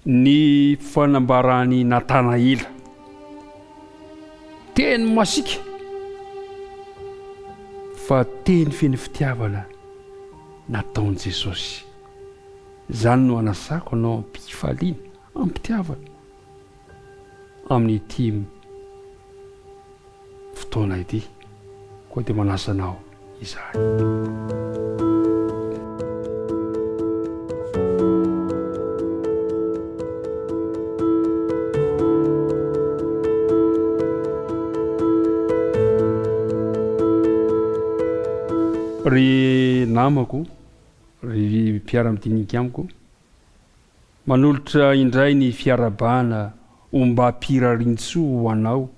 Ny fanambaran'i Natanaela. Teny masiaka fa teny feno fitiavana nataon'i Jesosy. Izany no anasako anao am-pifaliana, am-pitiavana amin'ity fotoana ity. Koa dia manasa anao izahay. Ry namako, ry mpiara-midinika amiko, manolotra indray ny fiarahabana ombam-pirarintsoa ho anao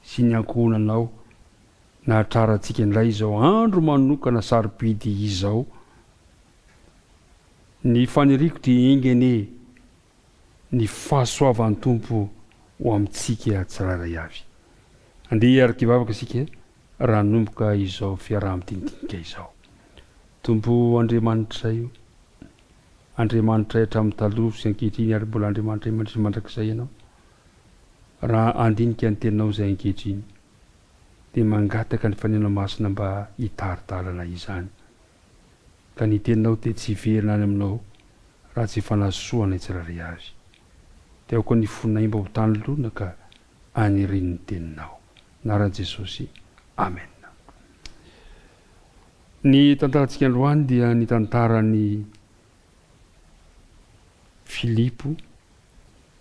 sy ny ankohonanao nahatrarantsika indray izao andro manokana sarobidy izao. Ny faniriako dia enga anie ny fahasoavan'ny Tompo ho amintsika tsirairay avy. Andeha hiaraka hivavaka isika raha hanomboka izao fiaraha-midinidinika izao. Tompo Andriamanitray o, Andriamanitray hatramin'ny taloha sy ankehitriny ary mbola Andriamanitray mandritra ny mandrakizay Ianao. Raha handinika ny Teninao izay ankehitriny, dia mangataka ny Fanina Masina mba hitari-dalana izany. Ka ny Teninao dia tsy hiverina any aminao raha tsy efa nahasoa anay tsirairay avy. Dia aoka ny fonay mba ho tany lonaka anirian'ny Teninao. Anaran'i Jesosy. Amen. Ny tantarantsika androany dia ny tantaran'i Filipo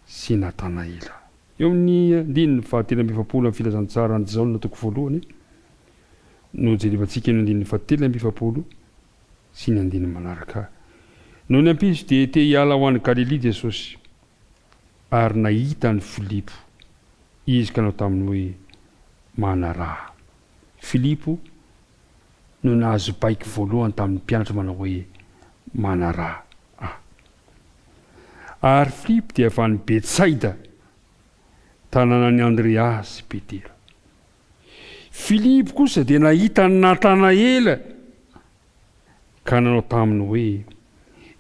sy Natanaela. Eo amin'ny andininy fahatelo amby 40 amin'ny Filazantsaran'i Jaona toko voalohany no jerevantsika ny andininy fahatelo amby 40 sy ny andininy manaraka. Nony ampitso dia te hiala ho any Galilia Jesosy, ary nahita an'i Filipo Izy ka nanao taminy hoe, Manaraha. Filipo no nahazo baiko voalohany tamin'ny mpianatra manao hoe, Manaraha Ahy. Ary Filipo dia avy any Betsaida, tanànan'i Andrea sy Petera. Filipo kosa dia nahita an'i Natanaela ka nanao taminy hoe,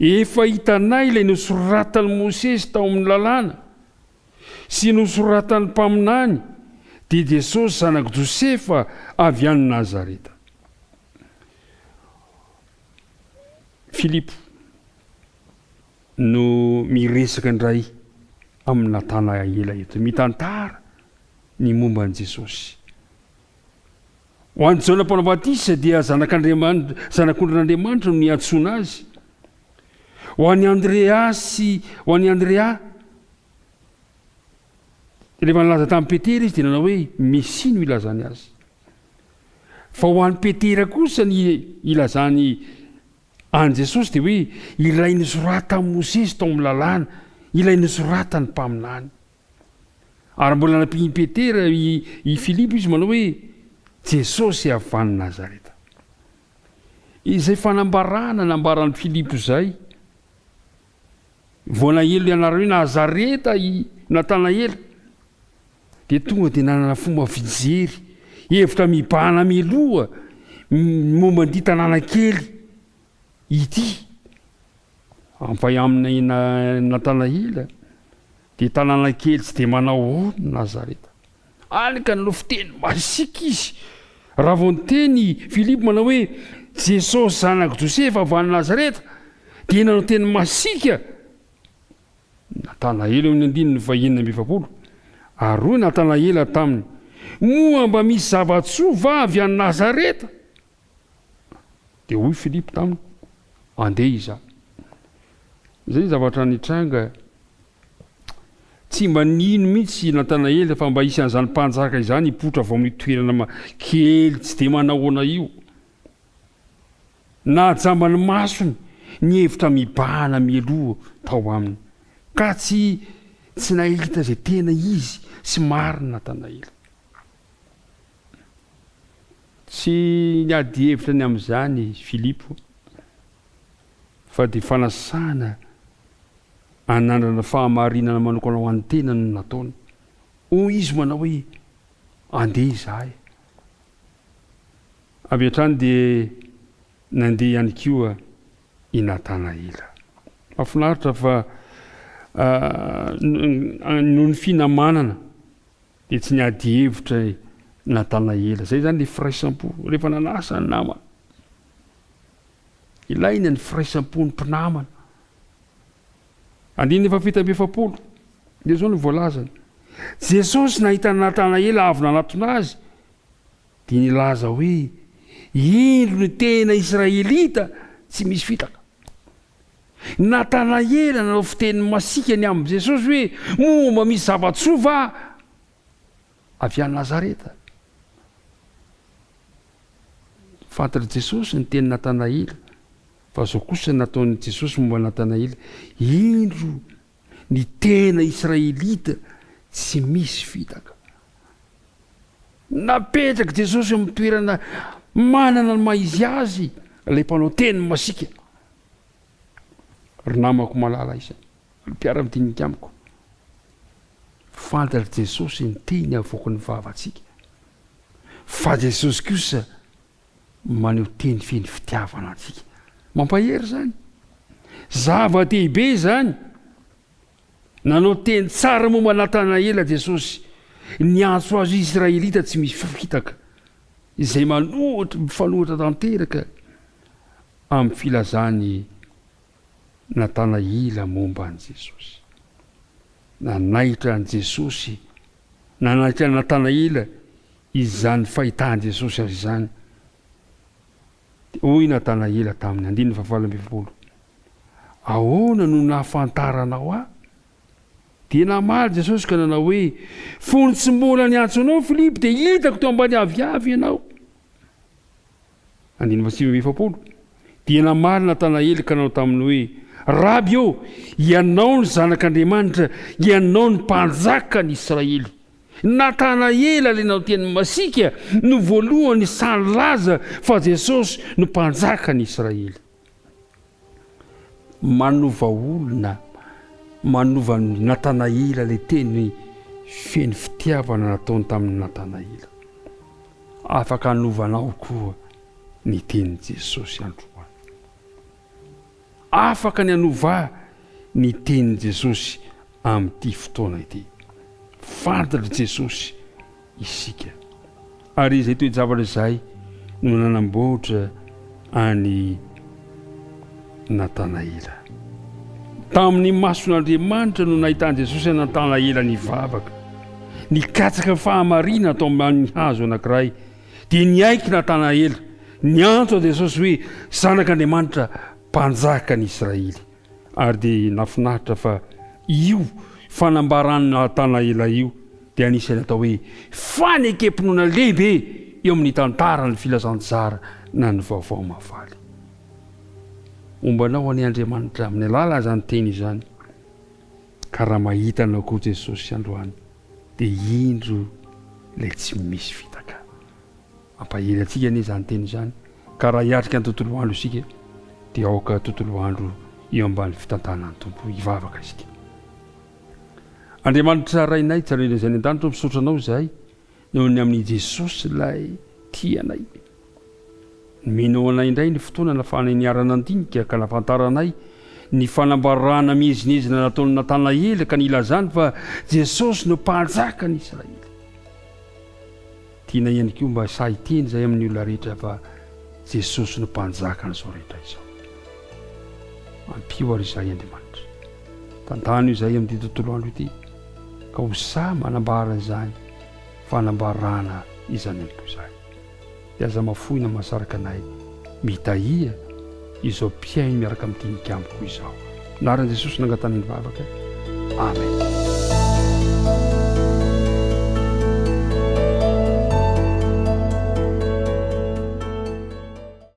Efa hitanay ilay nosoratan'i Mosesy tao amin'ny Lalàna sy nosoratan'ny mpaminany, dia Jesosy zanak'i Josefa avy any Nazareta. Filipo no miresaka indray amin'i Natanaela eto, mitantara ny momba an'i Jesosy. Ho an'i Jaona Mpanao Batisa dia zanak'Andriamanitra, zanak'ondrin'Andriamanitra no niantsoana azy. Ho an'i Andrea sy ho an'i Andrea, rehefa nilaza tamin'i Petera izy dia nanao hoe Mesia no ilazany azy. Fa ho an'i Petera kosa ny ilazany an'i Jesosy dia hoe ilay nosoratan'i Mosesy tao amin'ny lalàna, ilay nosoratan'ny mpaminany. Ary mbola nampian'i Petera i i Filipo izy manao hoe, Jesosy avy any Nazareta. Izay fanambarana nambaran'i Filipo izay, vao naheno ilay anarana hoe Nazareta i Natanaela, dia tonga dia nanana fomba fijery, hevitra mibahana mialoha momba an'ity tanàna kely ity. Ampahaiamina i Natanaela, dia tanàna kely tsy dia manao ahoana Nazareta. Any ka nanao fiteny masiaka izy. Raha vao niteny i Filipo manao hoe, Jesosy zanak'i Josefa avy any Nazareta, dia nanao teny masiaka Natanaela eo amin'ny andininy fahenina amby 40. Ary hoy Natanaela taminy, Moa mba misy zava-tsoa va avy any Nazareta? Dia hoy Filipo taminy, Andeha hizaha. Izay ny zavatra nitranga. Tsy mba nino mihitsy i Natanaela fa mba hisy an'izany mpanjaka izany hipoitra avy ao amin'io toerana kely tsy dia manahoana io. Nahajamba ny masony ny hevitra mibahana mialoha tao aminy, ka tsy tsy nahita izay tena izy sy marina Natanaela. Tsy niady hevitra ny amin'izany i Filipo, fa dia fanasana anandrana fahamarinana manokana ho an'ny tenany no nataony. Hoy izy manao hoe, Andeha izahay. Avy hatrany dia nandeha ihany koa i Natanaela. Mahafinaritra fa. Noho ny finamanana dia tsy niady hevitra i Natanaela. Izay izany ilay firaisam-po rehefa nanasa ny namana. Ilaina ny firaisam-pon'ny mpinamana. Andininy faha-47, dia izao no voalazany, Jesosy nahita an'i Natanaela avy nanatona azy, dia nilaza hoe, Indro ny tena Israelita tsy misy fitaka. Natanaela nanao fiteny masiaka ny amin'i Jesosy hoe, Moa mba misy zava-tsoa va avy any Nazareta? Fantatr'i Jesosy ny tenin'i Natanaela, fa izao kosa no nataon'i Jesosy momba an'i Natanaela, Indro ny tena Israelita tsy misy fitaka. Napetrak'i Jesosy eo amin'ny toerana manana ny maha izy azy ilay mpanao teny masiaka. Ry namako malala isany, ry mpiara-midinika amiko, fantatr'i Jesosy ny teny avoaky ny vavantsika. Fa Jesosy kosa maneho teny feno fitiavana antsika. Mampahery izany. Zava-dehibe izany. Nanao teny tsara momba an'i Natanaela Jesosy, niantso azy ho Israelita tsy misy fitaka, izay manohitra, mifanohitra tanteraka amin'ny filazan'i Natanaela momba an'i Jesosy. Nanaitra an'i Jesosy, nanaitra an'i Natanaela izany fahitan'i Jesosy azy izany. Dia hoy Natanaela taminy, andininy fahavalo ambin'ny folo, Ahoana no nahafantaranao ahy? Dia namaly Jesosy ka nanao hoe, Fony tsy mbola niantso anao Filipo, dia hitako teo ambany aviavy ianao. Andininy faha 49. Dia namaly Natanaely ka nanao taminy hoe, Raby ô, ianao no Zanak'Andriamanitra, ianao no Mpanjakan'i Israely. Natanaela ilay nanao teny masiaka no voalohany sahy nilaza fa Jesosy no Mpanjakan'i Israely. Manova olona, manova an'i Natanaela ilay teny feno fitiavana nataony tamin'i Natanaela. Afaka hanova anao koa ny tenin'i Jesosy androany. Afaka ny hanova ny tenin'i Jesosy amin'ity fotoana ity. Fantatr'i Jesosy isika. Ary izay toe-javatra izay no nanamboatra an'i Natanaela. Tamin'ny mason'Andriamanitra no nahitan'i Jesosy an'i Natanaela nivavaka. Nikatsaka fahamarinana tao ambanin'ny hazo anankiray, dia niaiky Natanaela, niantso an'i Jesosy hoe Zanak'Andriamanitra, Mpanjakan'i Israely. Ary dia nahafinaritra fa io fanambaran'i Natanaela io dia anisan'ny atao hoe fanekem-pinoana lehibe eo amin'ny tantaran'ny filazantsara na ny vaovao mahafaly. Homba anao anie Andriamanitra amin'ny alalan'izany teny izany, ka raha mahita anao koa Jesosy androany dia indro ilay tsy misy fitaka. Mampahery antsika anie izany teny izany, ka raha hiatrika ny tontolo andro isika dia aoka tontolo andro eo ambany fitantanan'ny Tompo hivavaka isika. Andriamanitra Rainay, Tsarindra izay any an-danitra, misaotra Anao izahay noho ny amin'i Jesosy ilay tia anay. Nomenao anay indray ny fotoana nafahanay niara-nandinika ka nahafantaranay ny fanambarana miezinezina nataon'i Natanaela ka nilazany fa Jesosy no Mpanjakan'i Israely. Tianay ihany koa mba sahy hiteny izahay amin'ny olona rehetra fa Jesosy no Mpanjakan'izao rehetra izao. Ampio ary izahay Andriamanitra. Tantano izahay amin'ity tontolo andro ity ka ho sahy manambara izany fanambarana izany ihany koa izahay. Dia aza mafoy na mahasaraka anay mitahia izao mpihaino miaraka midinika amiko izao. Anaran'i Jesosy nangatahana ny vavaka. Amen.